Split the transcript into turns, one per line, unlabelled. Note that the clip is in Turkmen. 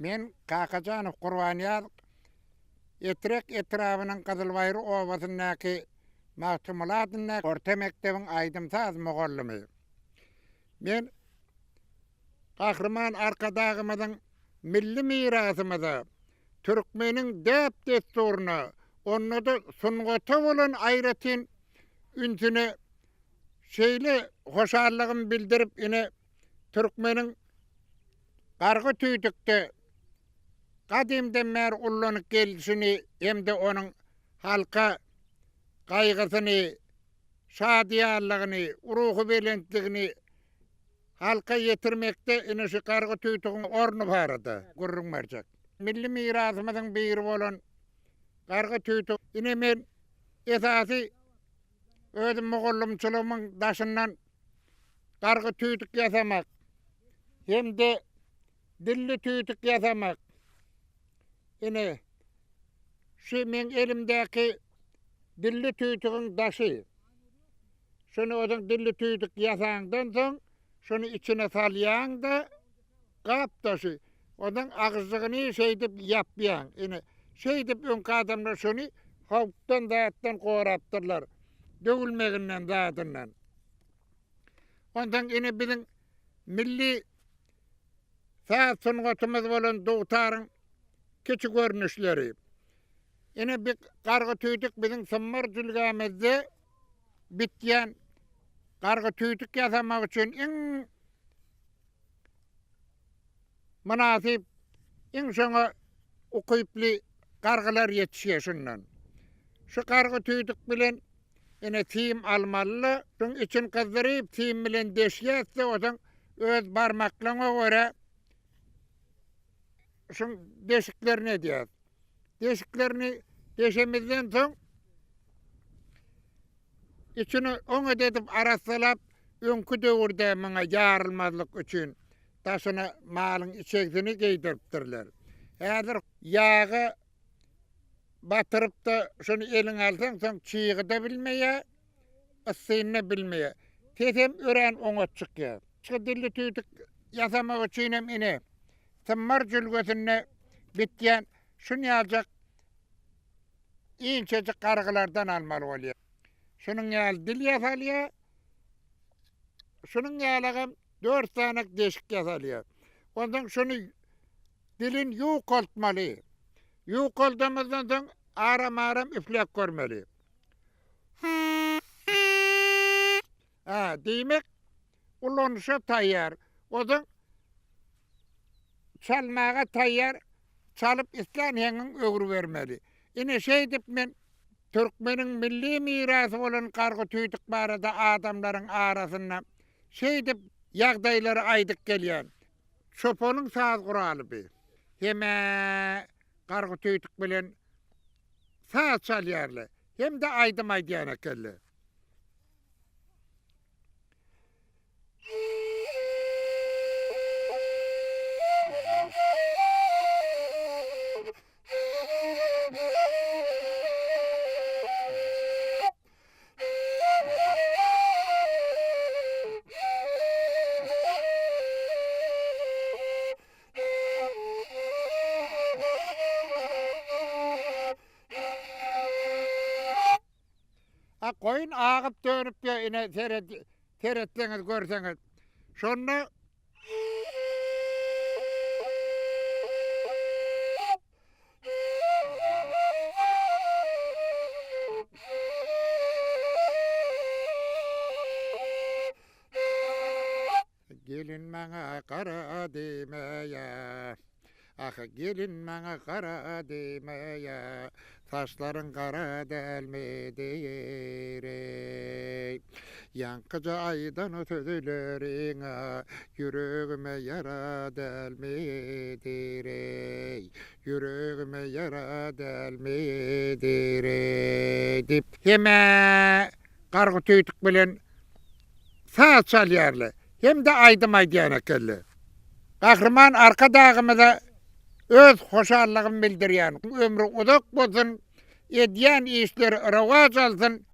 Men Kakajanow Gurbanýaz Etrek etrabynyň Gyzylbaýry obasyndaky Magtymguly adyndaky orta mekdebiň aýdym-saz mugallymy. Men Gahryman Arkadagymyzyň milli mirasymyza, türkmeniň däp-dessuryna, onda-da sungata bolan aýratyn ünsüne şeýle hoşallygymy bildirip, ine, türkmeniň gargy tüýdükde gadymdan bäri ullanyp gelşini hem-de onuň halka gaýgysyny, şadyýanlygyny, ruhubelentligini halka ýetirmekde ine şu gargy tüýtügiň orny barada gürrüň berjek. Milli mirasymyzyň biri bolan gargy tüýtük ine men esasy özüm mugallymçylygymyň daşyndan gargy tüýtük ýasamak hem-de dilli tüýtük ýasamak. Ine, şu meň elimdäki dilli tüýtügiň daşy. Şuny özüň dilli tüýdük ýasaňdan soň, şuny içine salýaň-da, gap daşy. Ondan agyzjygyny şeýdip ýapýaň. Ine, şeýdip öňki adamlar şuny howpdan zatdan gorapdyrlar. Döwülmeginden zadyndan. Onsoň ine biziň milli saz sungatymyz bolan dutaryň kiçi görnüşleri. Ine bi gargy tüýdük biziň Symbar jülgämizde bitýän gargy tüýdük ýasamak üçin iň mynasyp, iň şoňa ukyply gargylar ýetişýär şundan. Şu gargy tüýdük bilen ine sim almaly-da, şuň içini gyzdyryp sim bilen deşýäs-de, onsoň öz barmaklaňa görä şuň deşiklerini edýäs. Deşiklerini deşemizden soň içini oňat edip arassalap, öňki döwürde muňa ýarylmazlyk üçin daşyna malyň içegisini geýdiripdirler. Häzir ýaga batyryp-da şuny eliňe alsaň, soň çygy-da bilmeýär, yssyny-da bilmeýär. Sesem örän oňat çykýar. Şu dilli tüýdük ýasamak üçinem ine, Symmar jülgesinde bitýän şunýaljak inçejik gargylardan almaly bolýar. Şunuň ýaly dil ýasalýar. Şunuň ýalagam dört sany deşik ýasalýar. Onsoň şuny dilin ýukaltmaly. Ýukaldamyzdan soň aram-aram üfläp görmeli. Hä, diýmek, ulanyşa taýýar. Ozan çalmaga taýýar, çalyp islän heňiň öwrübermeli. Ine şeýdip men türkmeniň milli mirasy bolan gargy tüýdük barada adamlaryň arasynda şeýdip ýagdaýlary aýdyp gelýän. Çopanyň saz guraly bi. Hem-ä gargy tüýdük bilen saz çalýarlar, hem-de aýdym aýdýan ekenler. A goýun agyp dönüp ýa ine seret seretseňiz görseňiz. Şonda Gelin maňa gara diýmeýä. Ah, gelin maňa gara diýmeýä. Saçlaryň gara dälmi diýir-eý. Ýaňkyja aýdan sözleriň-ä ýüregime ýara dälmi diýir-eý. Ýüregime ýara dälmi diýir-eý diýip, hem-ä gargy tüýdük bilen saz çalýarlar hem-de aýdym aýdýan ekenler. Gahryman Arkadagymyza öz hoşallygymy bildirýän. Ömri uzak bolsun, edýän işleri rowaç alsyn.